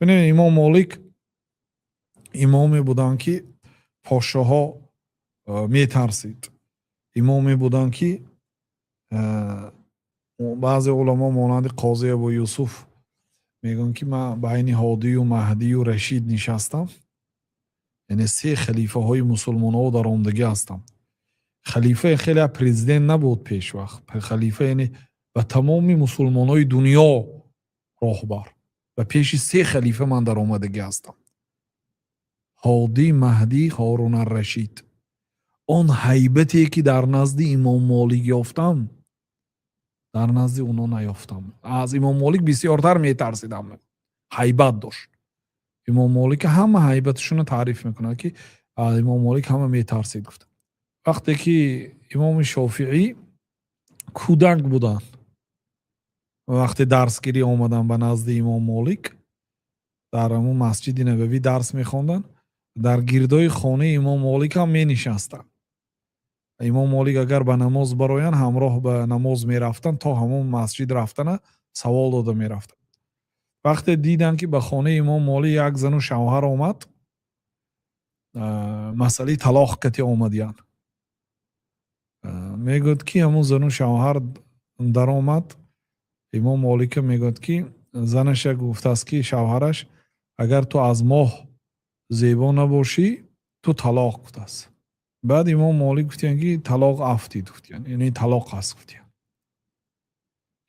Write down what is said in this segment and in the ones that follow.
Бинед, Имом Молик имоме буданд, ки подшоҳо метарсид, имоме буданд, ки баъзе уламо монанди Қози Абу Юсуф мегӯянд, ки ман байни Ҳодию Маҳдию Рашид нишастам, яъне се халифаҳои мусулмонҳо дар омдагӣ ҳастам. Халифа хеле президент набуд пешвақт, халифа яъне ба тамоми мусулмонҳои дунё роҳбар. Ба пеши се халифа ман дар омадагӣ ҳастам: Ҳодӣ, Маҳдӣ, Ҳорун Аррашид. Он ҳайбате, ки дар назди Имом Молик ёфтам, дар назди онҳо наёфтам. Аз Имом Молик бисёртар метарсидам, ҳайбат дошт Имом Молик. Ҳама ҳайбаташонро таъриф мекунад, ки аз Имом Молик ҳама метарсид, гуфта. Вақте ки Имоми Шофиӣ кӯдак буданд, вақте дарсгирӣ омаданд ба назди Имом Молик, дар ҳамун Масҷиди Набавӣ дарс мехонданд, дар гирдои хонаи Имом Молик ҳам менишастанд. Имом Молик агар ба намоз бароянд, ҳамроҳ ба намоз мерафтанд, то ҳамон масҷид рафтана савол дода мерафтанд. Вақте диданд, ки ба хонаи Имом Молик як зану шавҳар омад, масъалаи талоқ кати омадиянд, мегӯяд, ки ҳамон зану шавҳар даромад, Имом Молика мегӯяд, ки занаша гуфтааст, ки шавҳараш: «Агар ту аз моҳ зебо набошӣ, ту талоқ», гуфтааст. Баъд Имом Молик гуфтиянд, ки талоқ афтид, гуфтиянд, яъне талоқ аст, гуфтиянд.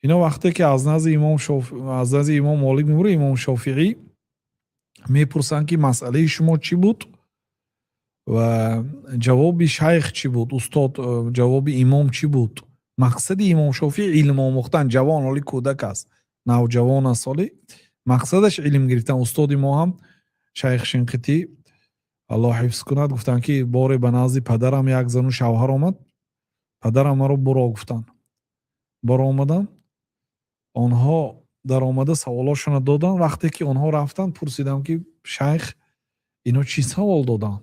Ино вақте ки аз назди Имом Молик мебурад, Имом Шофиӣ мепурсанд, ки масъалаи шумо чӣ буд ва ҷавоби шайх чӣ буд, устод, ҷавоби имом чӣ буд? Мақсади Имом Шофиӣ илм омӯхтан. Ҷавон, ҳоли кӯдак аст, навҷавон аст, ҳоли мақсадаш илм гирифтан. Устоди мо ҳам, Шайх Шинқитӣ, Аллоҳ ҳифз кунад, гуфтанд, ки боре ба назди падарам як зану шавҳар омад. Падарам маро буро гуфтанд. Баромадам, онҳо даромада саволошонро доданд. Вақте ки онҳо рафтанд, пурсидам, ки шайх, ино чӣ савол доданд?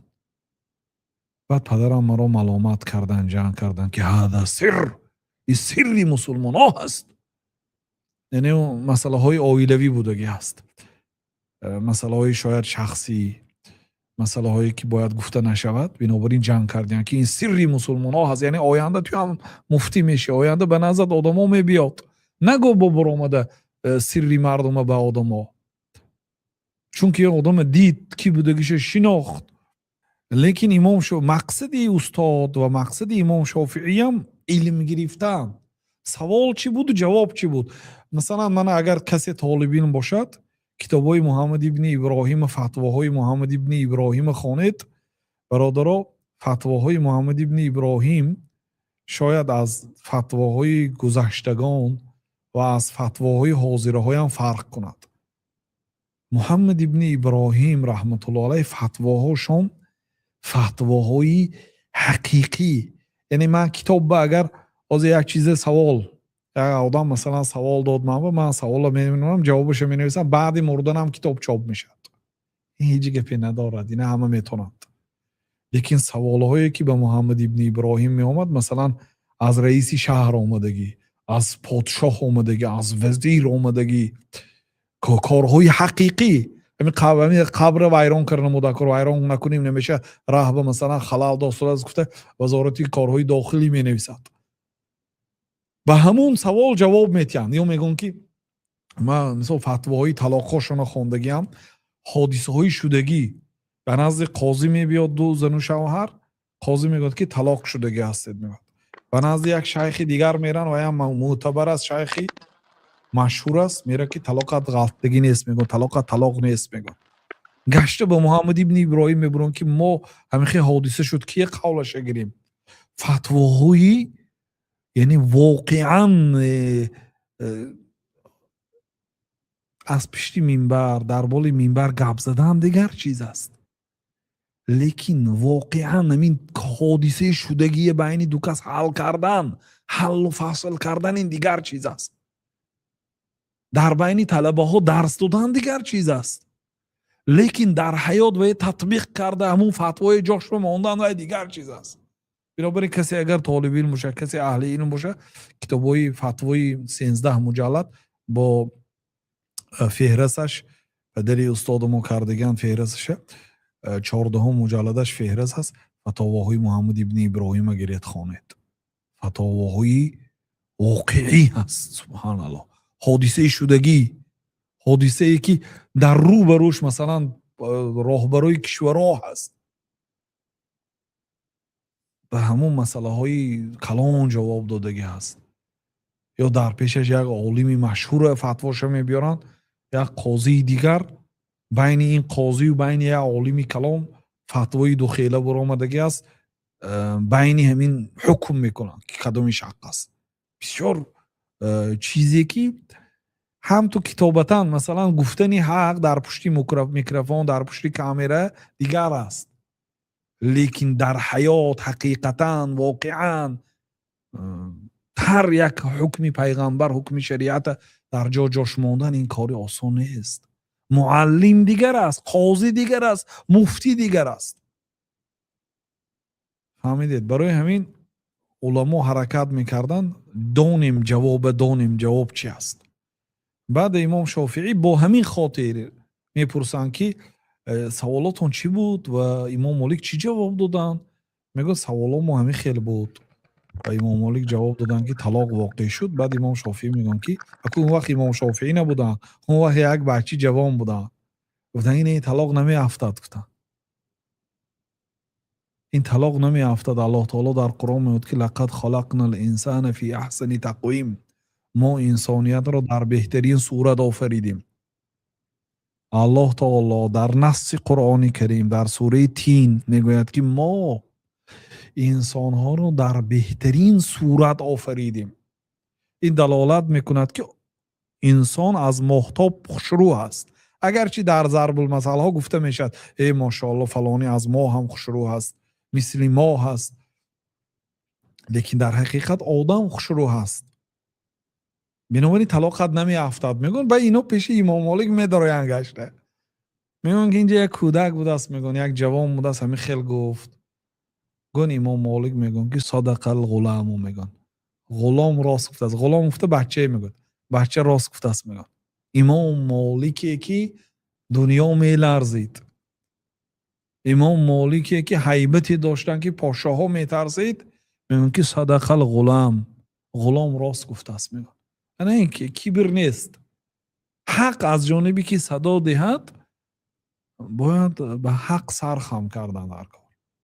Баъд падарам маро маломат карданд, ҷанг карданд, ки ҳада сирр, ин сирри мусулмонҳо ҳаст. Яъне масъалаҳои оилавӣ будагӣ ҳаст, масъалаҳои шояд шахсӣ, масъалаҳое, ки бояд гуфта нашавад. Бинобар ин ҷанг кардиям, ки ин сирри мусулмонҳо ҳаст. Яъне оянда ту ҳам муфтӣ мешӣ, оянда ба назарат одамо мебиёд, нагӯ бо баромада сирри мардума ба одамо, чунки одама дид, ки будагиша шинохт. Лекин имом мақсади устод ва мақсади Имом Шофииам илм гирифтан. Савол чӣ буду ҷавоб чӣ буд? Масалан, мана, агар касе толибилм бошад, китобҳои Муҳаммад ибни Иброҳима, фатвоҳои Муҳаммад ибни Иброҳима хонед, бародаро. Фатвоҳои Муҳаммад ибни Иброҳим шояд аз фатвоҳои гузаштагон ва аз фатвоҳои ҳозираҳоям фарқ кунад. Муҳаммад ибни Иброҳим раҳматуллоҳ алайҳ фатвоҳошон фатвоҳои ҳақиқӣ. Яъне ман китобба агар ҳозир як чизе савол, як одам масалан савол дод манба, ман саволро менависам, ҷавобашро менависам, баъди мурданам китоб чоп мешавад. Ин ҳеҷ гапе надорад, ина ҳама метонанд. Лекин саволҳое, ки ба Муҳаммад ибни Иброҳим меомад, масалан, аз раиси шаҳр омадагӣ, аз подшоҳ омадагӣ, аз вазир омадагӣ, корҳои ҳақиқӣ, ҳамин қабра вайрон карда мудаккор вайрон накунем намеша, раҳба масалан халал достурааст, гуфта, вазорати корҳои дохилӣ менависад, ба ҳамун савол ҷавоб метиҳанд. Ё мегӯянд, ки ман мисол фатвоҳои талоқҳошонро хондагиам, ҳодисаҳои шудагӣ. Ба назди қозӣ мебиёд ду зану шавҳар, қозӣ мегӯяд, ки талоқ шудагӣ ҳастед, мегӯяд. Ба назди як шайхи дигар меран, ваям мӯътабар аст, шайхи машҳур аст, мерад, ки талоқат ғалтагӣ нест, мегӯяд, талоқат талоқ нест, мегӯяд. Гашта ба Муҳаммад ибни Иброҳим мебуранд, ки мо ҳамин ҳодиса шуд, кие қавлаша гирем? Фатвоҳои яъне воқеан аз пишти минбар, дар боли минбар гап задан дигар чиз аст, лекин воқеан ҳамин ҳодисаи шудагие байни ду кас ҳал кардан, ҳаллу фасл кардан, ин дигар чиз аст. Дар байни талабаҳо дарс додан дигар чиз аст, лекин дар ҳаёт вай татбиқ карда, ҳамун фатвои ҷошба мондан, вай дигар чиз аст. Бинобар ин касе агар толиби илм бошад, касе аҳли илм бошад, китобҳои фатвои 13 муҷаллад бо феҳрасташ. Падари устоди мо кардагиан феҳрасташа, 14-ум муҷалладаш феҳраст ҳаст. Фатовоҳои Муҳаммад ибни Иброҳима гиред, хонед. Фатовоҳои воқеӣ ҳаст, субҳаналлоҳ, ҳодисаи шудагӣ, ҳодисае ки дар рӯ ба рӯш, масалан, роҳбарои кишварҳо ҳаст, ба ҳамон масъалаҳои калон ҷавоб додагӣ ҳаст. Ё дар пешаш як олими машҳура фатвоша мебиёранд, як қозии дигар, байни ин қозию байни як олими калон фатвои духела баромадагӣ аст, байни ҳамин ҳукм мекунанд, ки кадомиш ҳақ аст. Бисёр чизе ки ҳам ту китобатан, масалан, гуфтани ҳақ дар пушти микрофон, дар пушти камера дигар аст, лекин дар ҳаёт ҳақиқатан, воқеан ҳар як ҳукми пайғамбар, ҳукми шариата дар ҷо ҷош мондан, ин кори осон нест. Муаллим дигар аст, қозӣ дигар аст, муфтӣ дигар аст, фаҳмидед? Барои ҳамин уламо ҳаракат мекарданд, донем ҷавоба, донем ҷавоб чи аст. Баъд имом Шофиӣ бо ҳамин хотир мепурсанд, ки саволотон чӣ буд ва имом Молик чӣ ҷавоб доданд? Мегӯяд, саволомо ҳамин хел буд ва имом Молик ҷавоб доданд, ки талоқ воқеъ шуд. Баъд имом Шофиӣ мегӯянд, ки аку он вақт имом Шофиӣ набуданд, он вақт як бачаи ҷавон буданд. Гуфтанд, ин талоқ намеафтад. Гуфтанд, ин талоқ намеафтад. Аллоҳ таоло дар Қуръон мегӯяд, ки لقد خلقنا الإنسان في أحسن تقويم, мо инсониятро дар беҳтарин сурат офаридем. Аллоҳ таоло дар насси Қуръони Карим дар сураи Тин мегӯяд, ки мо инсонҳоро дар беҳтарин сурат офаридем. Ин далолат мекунад, ки инсон аз моҳтоб хушрӯ аст. Агарчи дар зарбулмасалҳо гуфта мешавад: «Э, мошоалло, фалонӣ аз моҳ ҳам хушрӯ ҳаст, мисли моҳ ҳаст», лекин дар ҳақиқат одам хушрӯ ҳаст. Бинобар ин талоқат намеафтад, мегӯянд. Ба ино пеши имом Молик медароянд гашта, мегӯянд, ки инҷа як кӯдак будааст, мегӯянд, як ҷавон будааст, ҳамин хел гуфт. Гӯянд, имом Молик мегӯянд, ки صدق الغلام, мегӯянд, ғулом рост гуфтааст. Ғулом гуфта бачае мегӯяд, бача рост гуфтааст, мегӯянд. Имом Молике ки дунё меларзид, имом Молике ки ҳайбате доштанд, ки подшоҳҳо метарсид, мегӯянд, ки صدق الغلام, ғулом рост гуфтааст, мегӯянд. Ана ин кибр нест. Ҳақ аз ҷонибе ки садо диҳад, бояд ба ҳақ сар хам кардан дар кор.